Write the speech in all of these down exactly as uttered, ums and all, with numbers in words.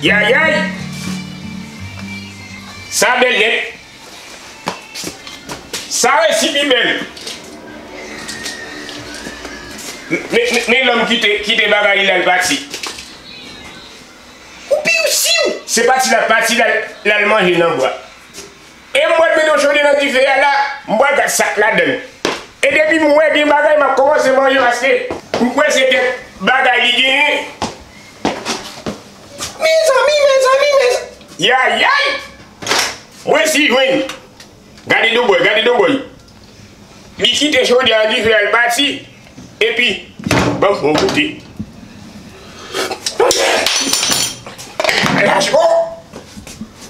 Yayay! Sa bèl nèt! Sa resi pi bèl! Men, men, men lòm kite, kite bagay li la, l pati. Ou pi ou siw! Se pati la, pati la, l al manje nan bwa. E m wè l mete yon chode nan dife a la, m pral gad sa k ladan l. E depi m wè gen bagay, m ap kòmanse manje paske m kwè se kèk bagay li genyen. Mezanmi, mezanmi, mezanmi. Yayay! Mwen si jwenn. Gade dobòy, gade dobòy. Li kite chode a nan dife a, l pati. Epi, ban m fè yon goute. Ay, a cho!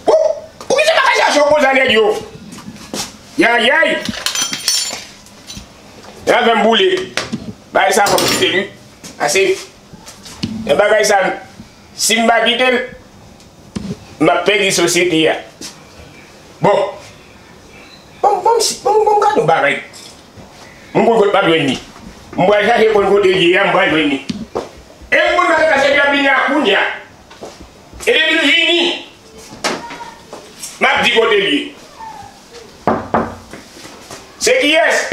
Ou, ou kite bagay sa cho konsa, nèg yo? Yayay! Sa fè m boule. Bagay sa fò m kite l, wi. Ase. Men bagay sa, si m pa kite l, m ap pèdi sosyete a. Bon. Bon, bon, si, bon, bon, gade yon bagay. M konn kote m ap jwenn li. M pral chache konn kote l ye a, m pral jwenn li. E m konn matant Sefi ap vini a kounye a. E depi l vini, m ap di kote l ye. Se kiyès?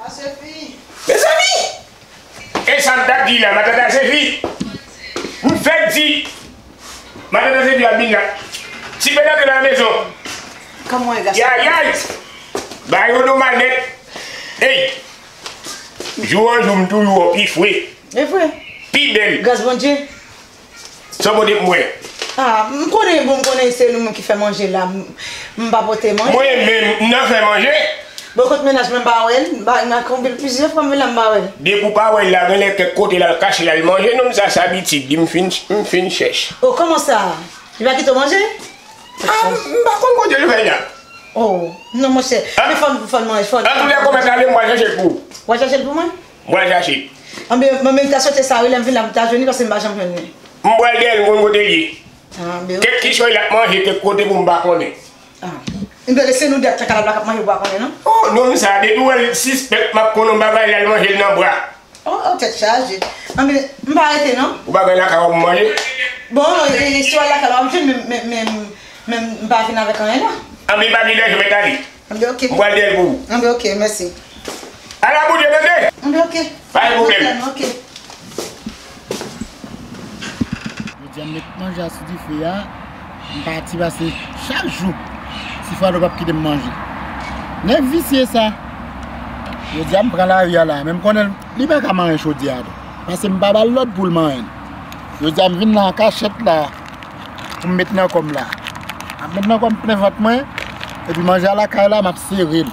A Sefi. Mezanmi! E sa m t ap di la, matant Sefi. M fèk di, matant Sefi ap vin la. Ti pè antre nan mezon. Kòman w ye, gason? Yayay! Bagay yo nòmal nèt. Ey! Jou an jou, m toujou wè w pi fre. E vre? Pi bèl. Gras Bondye. Sa w pote pou mwen? Ah, m konnen, bon, m konnen se nou menm ki fè manje la. M, m pa pote manje. Mwen menm, m nan fè manje. Bon, kot mennaj mwen, m pa wè l. M pa, m konbyen plizyè fwa m vin la, m pa wè l. Depi w pa wè l la, genlè kèk kote l al kache l al manje. Non, sa, sa abitid li, m fin, m fin chèch. Oh, kòman sa? Li pa kite w manje? Ah, m pa konn kote l fè l la. Oh, non, monchè. Ah. Men fò n, fò n manje, fò n. Antoulèka, kòman sa ale, m pral chache l pou ou. W al chache l pou mwen? M pral chache. Anben, mwen menm ta swete sa, wi, lè m vin la, m ta jwenn li, paske m pa janm jwenn li. M pral dèyè l, m konn kote l ye. Ah, ben, kèk kichòy l ap manje, kèk kote pou m pa konnen. Ah. Enben, se nou de ak Chakalab la k ap manje, ou pa konnen, non? Oh, non, sa, depi w wè l sispèk, m ap konnen yon bagay, l al manje l nan bra. Oh, oh, tèt chaje. Anben, m pa rete, non? Ou pa gen lakay w pou manje? Bon, e, e, si w al lakay w, w ap jwenn, men, men, men, men m pa vin avèk anyen, non. Anben, pa gen danje, mèt ale. Anben, oke. M pral dèyè l pou ou. Anben, oke, mèsi. Ala Bondye, tande? Anben, oke. Pa gen pwoblèm. Oke. Jodi a, m met manje a sou dife a. M pati pase chak jou. Sifwano p ap kite m manje. Nèg visye sa. Jodi a, m pran lari a la. Men m konnen li pa ka manyen chodyè a tou. Paske m pa ba l lòd pou l manyen l. Jodi a, m vin nan kachèt la. Pou m met nan kò m la. M ap met nan kò m plen vant mwen, epi manje a lakay la, m ap sere l.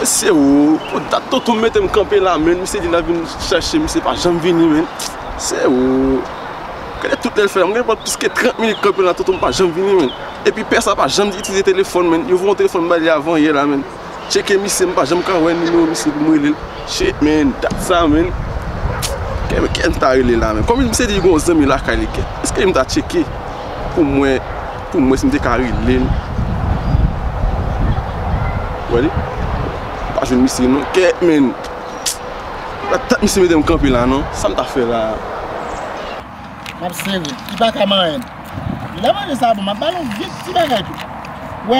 Mesye o, pou dat tonton m mete m kanpe la, men misye di l ap vin chache, misye pa janm vini, men. Mesye o, gade tout lè l fè la, m gen plis ke trant minit kanpe la, tonton m pa janm vini, men. Epi pè sa pa janm itilize telefòn, men. Yo voye yon telefòn bay li avan yè la, men. Tcheke misye, m pa janm ka wè nimewo misye pou m rele l. Shit, man, dat sa, man. Kè, kè m ta rele la, man. Kòm misye di li gen yon zanmi lakay li, kè, èske m ta tcheke pou m wè, pou m wè si m te ka rele l? Wè li? M pa jwenn misye, non. Kè, man. Dat misye mete m kanpe la, non. Sa m ta fè la? M ap sere. Li pa ka manyen l. Lè manje sa bon, m ap ba l yon vit ti bagay tou. Wè,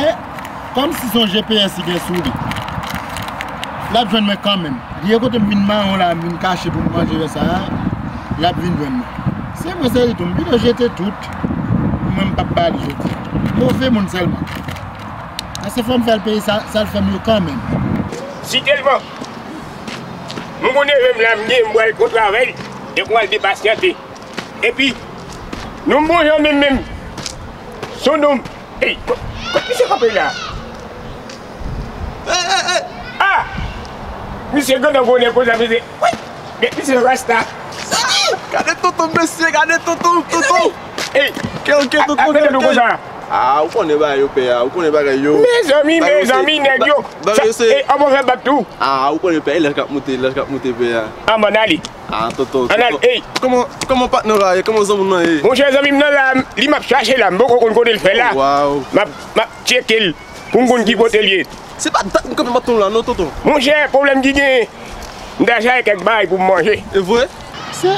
kòmsi se yon G P S li gen sou li. L ap jwenn mwen kanmenm. Li e kote m vin mawon la, m vin kache pou m manje lè sa a, l ap vin jwenn mwen. Se mwen seri tou, m pito jete tout. Mwen m p ap ba li jodi. Move moun sèlman. Paske fò m fè l peye sa, sa l fè m yo kanmenm. Si tèlman m konn neve m la, m gen, m pral konn travay, e pou al depasyante. Epi, nou m bon jan menm menm. Son nonm. Ey, kot, kot misye kanpe la? Ey, ey, ey. Ah! Misye grandon gwo nèg konsa, misye. Wi! Gade misye rasta. Gade tonton mesye, gade tonton, tonton. Ey! Kè, kè, tonton, kè, tonton kè. Ah, ou konnen bagay yo pè a, ou konnen bagay yo. Mezanmi, mezanmi, nèg yo. Bagay yo se. Ey, an bon fè bak tou. Ah, ou konnen pè, e laj k ap moute, laj k ap moute pè a. An bon ale. Ah, tonton, tonton. Ey. Kòman, kòman patnè w la ye? Kòman zanmi w nan ye? Monchè, zanmi m nan la, li m ap chache la, m poko konn kote l fè la. Waw. M ap, m ap tcheke l pou m konn ki kote l ye. Se pa dat m kanpe m ap tann w la, non, tonton. Monchè, pwoblèm ki genyen, m ta chache kèk bagay pou m manje. E vre? Se,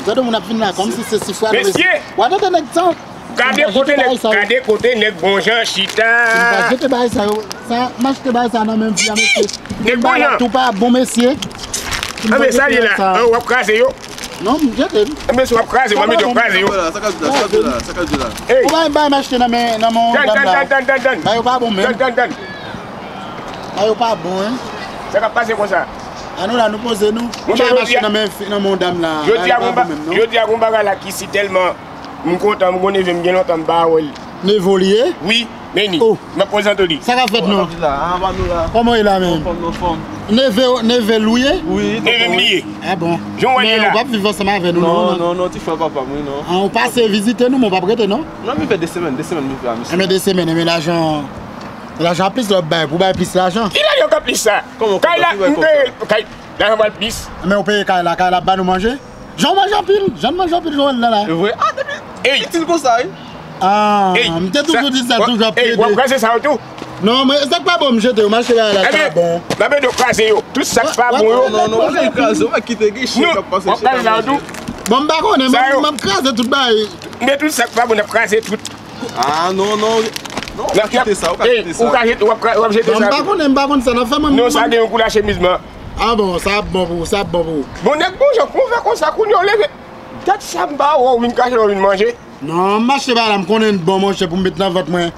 gade moun ap vin la, kòmsi se sifwa nou. Mesye! W a tande nèg tan. Gade kote nèg, gade kote nèg bon jan chita. M pa jete bagay sa yo. Sa, m achte bagay sa nan menm fi a, mesye. Nèg bon jan. Tou pa bon, mesye. Anben, sa li la. An, w ap kraze yo. Non, m jete l. Anben, si w ap kraze, m ap mete w kraze yo. Sa k ap di la, sa k ap di la, sa k ap di la. Ey. Ou bay, bay m achte nan men, nan men yon dam la. Tann, tann, tann, tann, tann. Bagay yo pa bon menm. Tann, tann, tann. Bagay yo pa bon, en. Sa k ap pase konsa? An nou la, nou poze nou. Monchè, jodi a, nan men fi, nan men yon dam la. Jodi a, gon ba-, jodi a, gon bagay la ki si tèlman m kontan, m gon neve m gen lontan m pa wè l. Neve w li ye? Wi, men ni. Oh. M ap prezante w li. Sa k ap fèt non? Kòman w ye la menm? Neve, neve l ou ye? Wi, neve m li ye. Ah bon. Jan w wè l ye la. Men ou p ap viv ansanm avè nou non? Non, non, non, ti frè papa m wi non. Ah, ou pase vizite nou, men ou p ap rete non? Non, m vin fè de semèn, de semèn m vin fè a misye. Enben de semèn, enben lajan, lajan plis lè w ap bay, pou bay plis lajan. Ki lajan k ap plis sa? Kay la, m peye, kay, lajan pral plis. Men ou peye kay la, kay la ap ba nou manje? Jan w manje anpil, jan w manje anpil, jan w wè l la la. E vre? Ah, depi pitit konsa wi. Ah, m te toujou di sa, toujou ap plede. W ap kraze sa yo tou? Non, mwen, sa k pa bon, m jete yo, m achte bagay la, sa bon. Enben, m ap ede w kraze yo. Tout sa k pa bon yo. Non, non, non, w pa vle kraze, w pa kite gen chen k ap pase. W ap kraze sa yo tou? Bon, m pa konnen, m ap, m ap kraze tout bagay. Men tout sa k pa bon, n ap kraze tout. Ah, non, non. Non, w ka kite sa, w ka kite sa. Ou ka jete, w ap kra-, w ap jete sa. Bon, m pa konnen, m pa konn sa n ap fè, mwen. Non, sa gen yon kou lachemiz mwen. Ah bon, sa ap bon pou ou, sa ap bon pou ou. Bon, nèg bon jan, kòman w fè konsa, kounye a w leve? Dat sa m pa wè w vin kache lè w vin manje. Non, m achte bagay la, m konnen l bon, monchè, pou m met nan vant mwen.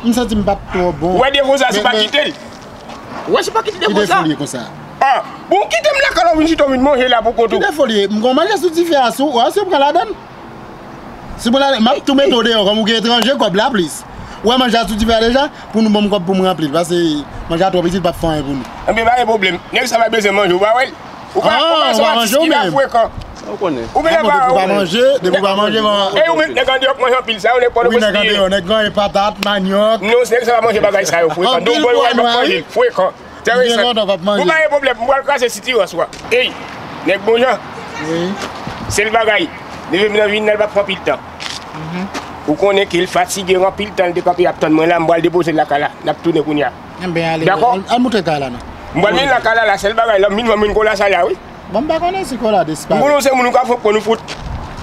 M santi m pa t twò bon. Ou wè defo sa, se pa kite l. Ou wè, se pa kite defo sa. Ki defo l ye konsa? Ah, bon, kite m lakay la, w vin chita, w vin manje la pou kont ou. Ki defo l ye? M gon manje sou dife a sou, ou wè, si w pran ladann. Si pou la, m ap tou mete w deyò, kòm ou gen etranje, kòb la plis. Ou wè manje a sou dife a deja, pou nou ban m kòb pou m ranpli l, paske manje a twò piti, l p ap fè anyen pou nou. Enben, pa gen pwoblèm. Nèg sa pa bezwen manje, ou pa wè l? Ou pa, ou pa se yon atis ki la frekan. Ou konnen. Ou genlè pa wè. Depi w pa manje, depi w pa manje, bon. E ou menm, nèg andeyò k manje anpil sa yo, nèg Pòtoprens li ye. Wi, nèg andeyò, nèg manje patat, manyòk. Non, nèg sa pa manje bagay sa yo frekan. Donk, bon, yo pa manje frekan. Tande sa. Ou pa gen pwoblèm, m pral kraze sitirans ou a. Ey, nèg bon jan. Wi. Sèl bagay, leve m nan vin nan, l p ap pran anpil tan. Ou konnen ke l fatige anpil tan, l te kanpe ap tann mwen la, m pral depoze l lakay la. N ap tounen kounye a. Enben, ale, dakò? Al, al moutre kay la, non. M pral mennen lakay la, la, sèl bagay la, m vin wè moun Kola sa la, wi. Bon, m pa konnen si Kola disparèt. M konnen se moun ou ka fè pran nou fout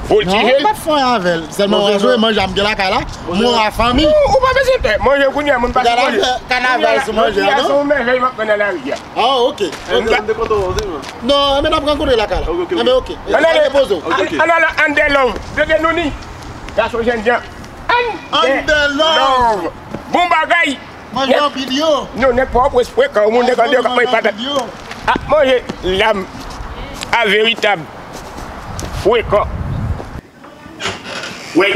voltije l. Non, m p ap fè anyen avè l. Sèlman w a jwe manje a m gen lakay la. M wè w a fanmi. Ou, ou pa bezwen pè. Manje kounye a, moun pa sou manje. Kanaval sou manje a, non? Kounye a, se yon mèvèy m ap pran nan lari a. Ah, ok. Ok, m te kontan wè w, wi. Non, men n ap rankontre lakay la. Ok, ok. Enben, ok. Ann ale. Poze w. Ok, ok. Ann ale, Under Love. Tande nou ni. Gason jènjan. Under Love. Bon bagay. Manje anpil yo. Non, nèg Pòtoprens frekan, moun nèg andeyò k ap manje patat. Ap manje lam a veritab frekan. Wi,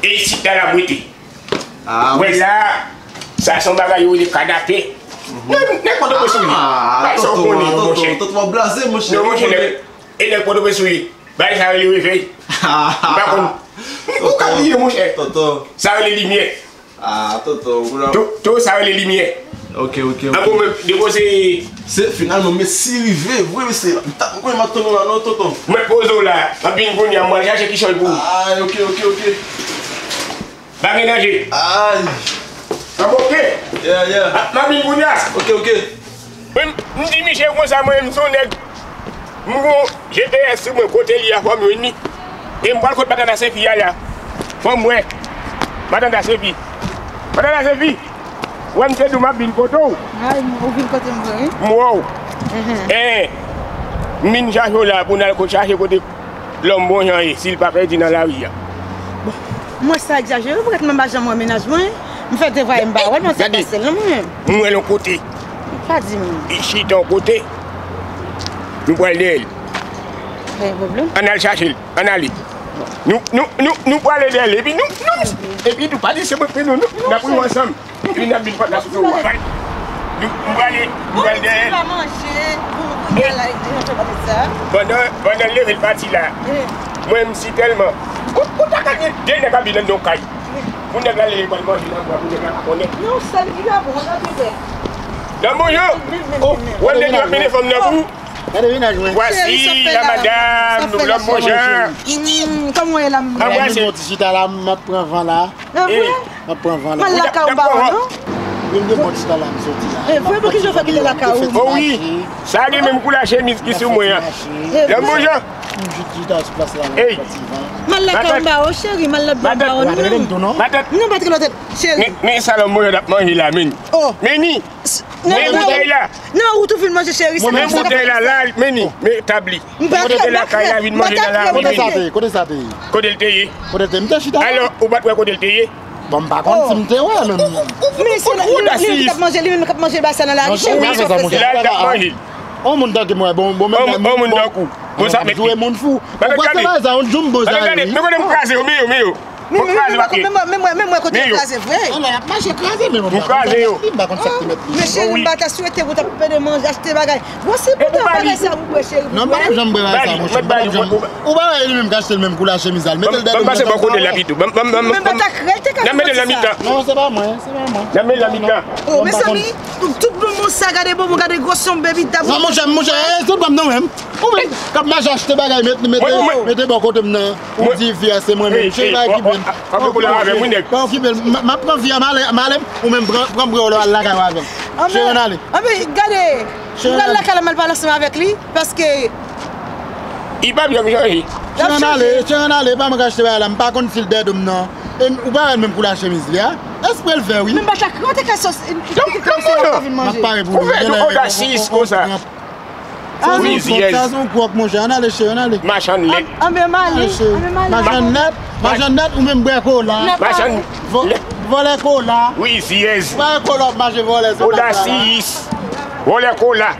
e isit la l ap rete. Wi, la, sa se yon bagay yo rele kanape. Nèg, nèg Pòtoprens ou ye? Bay sa w konnen yo, monchè. Tonton, w ap blaze, monchè. Non, monchè, e nèg Pòtoprens ou ye? Bagay sa rele revèy. M pa konn. Ou ka bliye, monchè. Tonton. Sa rele limyè. Ah, tonton, ou la. To, to, sa rele limyè. Ok, ok, ok. An bon, men, depoze. Se finalman, Messi rive, vre, mesye. M ta, m konnen m ap tann ou la, non, tonton. Mwen poze w la. M ap vin kounye a, m pral chache kichòy pou ou. Ah, ok, ok, ok. Pa gen danje. Ay. Sa bon, ok? Yeah, yeah. Ah, m ap vin kounye a. Ok, ok. Mwen, m di misye konsa, mwen, m se yon nèg, m gon G P S sou mwen, kote li a, fò m jwenn li. E m pral kot Matata Sefi a la. Fò m wè. Matata Sefi. Matata Sefi. Wè, m te di w m ap vin kote w. Ay, ou vin kote m vre, wi. M wè w. Mhm. Eh, m vin chache w la pou n al kot, chache kote lòm bon jan ye, si l pa pèdi nan lari a. Bon, mwen sa egzajere, poukèt mwen pa janm wè mennaj mwen? M fè devwa m pa wè l, mwen se pa sèl non mwen menm. M wè l yon kote. Pa di m. Li chita yon kote. Nou pral dèyè l. Pa gen pwoblèm. Ann al chache l. Ann ale. Nou, nou, nou, nou prale dèyè l. Epi nou, nou, epi nou pa lese mwen pre nou, nou, n ap rive ansanm. Epi n ap vin fòt la sou tou. Nou, m prale, m pral dèyè l. Bon, kounye a la, e, e, e, sa. Pandan, pandan l leve l pati la, mwen, m si tèlman. Ou, ou ta ka gen de nèg ap viv anndan yon kay. Pou nèg la leve pral manje nan bwa, pou nèg la pa konnen. Non, sèl ki la bon, la te fè. Nan bon jan. Ou wè m te di w ap mennen fanm nan pou ou. Gade mennaj mwen. Voici la madame, nou lòm bon jan. Hmm, kòman w ye la, m. Anbrase. Mwen ti chita la, m ap pran van la. E vre? M ap pran van la. Mwen lakay ou pa wè non. Vin gen bòt chita la, m soti la. E vre, pou ki jan w fè kite lakay ou? O wi, sa gen menm koulè chemiz ki sou mwen an. Lè m bon jan. M jis chita sou plas la, m ap pran ti van. M al lakay anba w, cheri, m al lòt bò anba w, non. Matant. Non, pa trè lòt, cheri. Men, men sa lòm mwen ap manje la, men. Oh. Men ni. Men boutèy la. Non, ou tou fin manje, cheri. Men boutèy la, la, men ni. Men tab li. M pa trè lakay la, vin manje nan lari. Kote sa te ye? Kote sa te ye? Kote l te ye? Kote l te ye? M te chita la. Alò, ou pa t wè kote l te ye? Bon, m pa konn si m te wè, men. Men se li, li, li k ap manje, li menm k ap manje bagay sa nan lari. Cheri, pa fè sa, monchè. La, l t ap manje. On moun tankou mwen, bon, bon, men on moun tankou. Bon, sa met li. Jwe moun fou. Ou pa se bagay sa, on jumbo sa, wi. Men kote m kraze yo, men yo, men yo. M kraze papye. Men mwen, men mwen kote yo kraze vre. Alò, y ap mache kraze, men mwen pa konn sa k met li, m pa konn sa k te met li. Men cheri, m pa ta swete pou w t ap pede manje, achte bagay. Bon, se pou bagay sa ou bwè, cheri. Non, m pa janm bwè bagay sa, monchè. M pa janm. Ou pa wè li menm k achte l menm koulè chemiz la, l mete l dèyè. Ban m pase bò kote l la pito. Ban m, ban m, ban m, ban m. Men pa ta krèl te ka fè sa. N ap mete l nan mitan. Non, se pa mwen, se pa mwen. N ap mete l nan mitan. Oh, mezanmi, tout, tout bonbon sa, gade bonbon, gade gwosyon baby dam. Non, monchè, monchè, eh, se pa m non menm. Ou menm k ap mache achte bagay, mete, mete, mete bò kote m nan. Ou di fi a se mwen menm. Cheri, pa okipe l. Pa okipe l, m ap pran fi a, m ale, m ale, ou menm pran, pran bwè w lè w al lakay ou avè l. Cheri, ann ale. Anben, gade, m pral lakay la, m al pale ansanm avèk li, paske li p ap janm chanje. Cheri, ann ale, cheri, ann ale, pa mwen k achte bagay la, m pa konn si l dèyè do m nan. E ou pa wè l menm koulè chemiz li a? Espre l fè, wi. Men m pa ta kwè w te ka sòs, m ap pare pou li. Ou fè nou odasyis konsa. Rizyèz. Sa se yon kwòk, monchè. Ann ale, cheri, ann ale. Machann lèt. Ann, ann, ann ale, ann ale. Machann lèt, machann lèt, ou menm bwè kola. Machann lèt. Vòlè kola. Rizyèz. Bwè kola, w ap mache vòlè sou plas la. Odasyis. Vòlè kola.